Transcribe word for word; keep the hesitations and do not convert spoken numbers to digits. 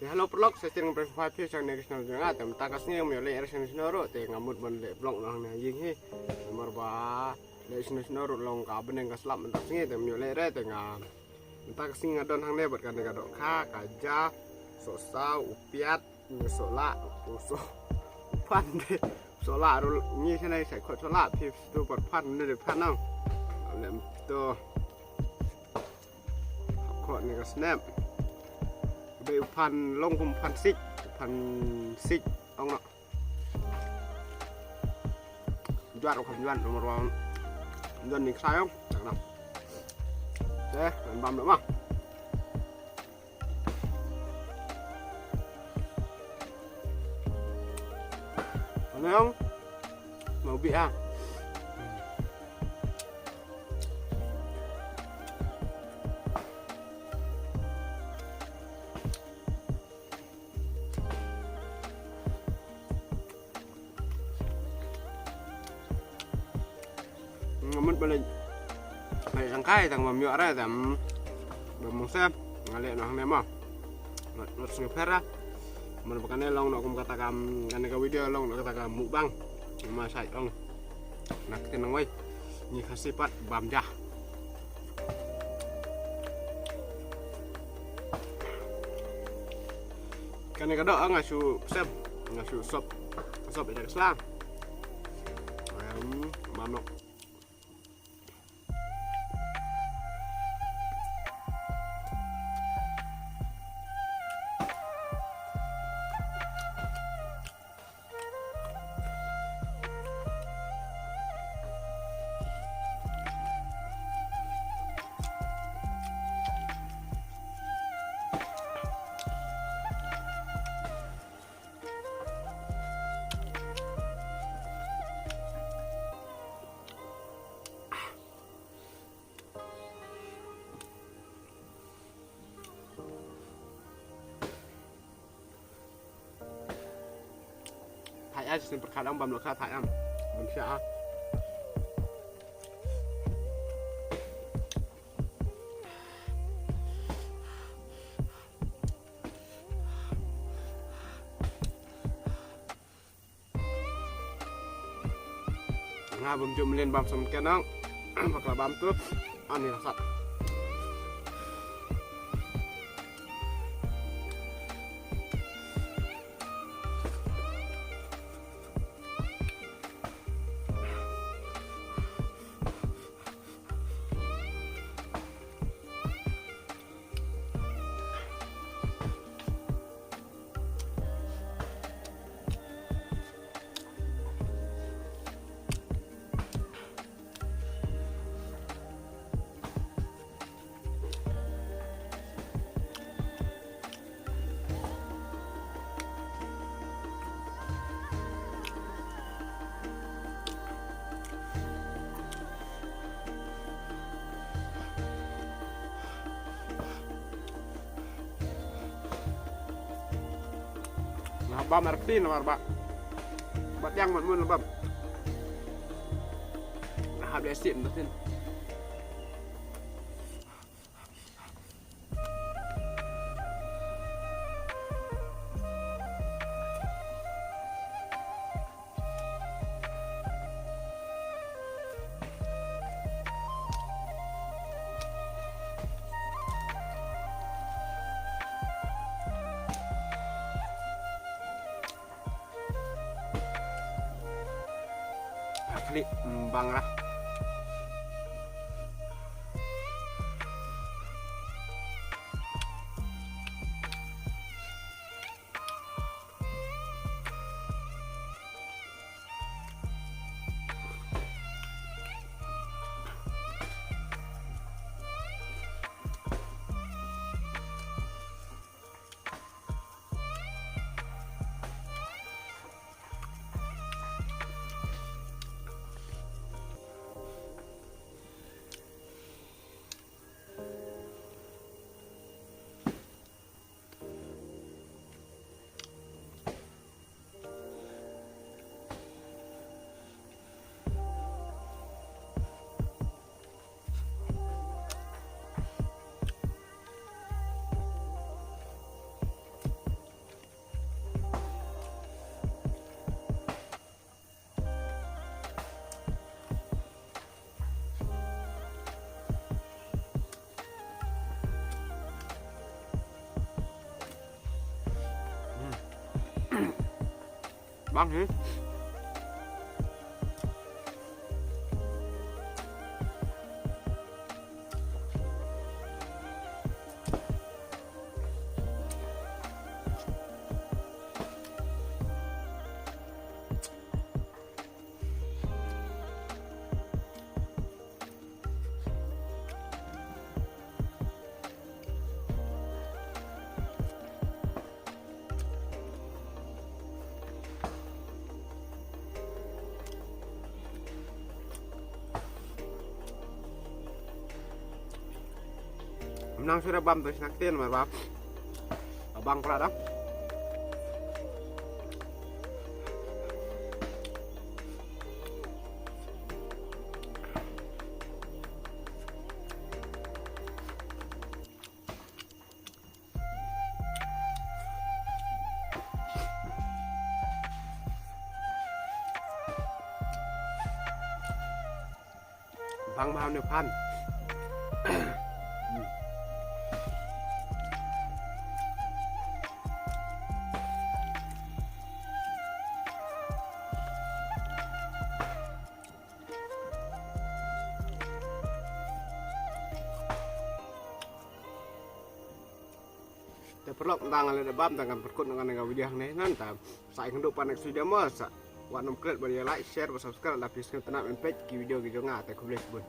Te hello paralok, sa shisien nga pdiang sngewbha ïa phi sha kane ka channel jong nga. Te mynta ka sngi ngam ïoh leh re shano shano ruh, te nga mut ban leh vlog na hangne ïing hi. Namar ba leh shano shano ruh long ka bneng ka slap mynta ka sngi, te ngam ïoh leh re, te nga mynta ka sngi nga don hangne bad kane ka dohkha, ka ja, sohsaw, u piat, u sohlah, u soh, u phan te. U sohlah ruh ngi shane sa khot sohlah, phi tu pat phan ne de phan nang. Lem to. Khot ne ka snep. Be u phan long kum phan sik, phan sik ong no. Juat u kham juat nomor wan. Juat ni ksai ong. Tak na. Te, ngan bam dok ma. Ano ong? Mau bi ah. Nga mut ba leh, ba leh tang kai tang ba ym ïoh re tang ba mung sem nga leh noh hangne mo. Not, not sngewpher ra. Mut ba kane long noh kum kata ka, kane ka video long noh kata ka mukbang. Ma sai ong. Na ktien nongwei. Ngi Khasi pat bam ja. Kane ka doh nga shu sem, nga shu sop, sop ïa ka sla. Em, bam noh. Thait ai, shisien pyrkhat ong bam noh ka thait ong. Bam sha ah. Nga bym ju mlien bam sam ken ong. Bakla bam tu. Ani la sat. Nga bam arti namar ba. Ba tiang man mun bam. Nga hap leh sip nda tin. Klik, mm, bang lah. Bang hi. Nang sura bam tu snak tin mar bab. Abang pula dah. Bang bang ne pan. Te paralok, tang ale da bam tang kan pyrkut ngan ka video hangne nan ta. Sa ïa kynduh pan next video mo sa. Wat nym klet ban ïa like, share bad subscribe lada phi sngewtynnat ban peit ki video ki jong nga. Te khublei shibun.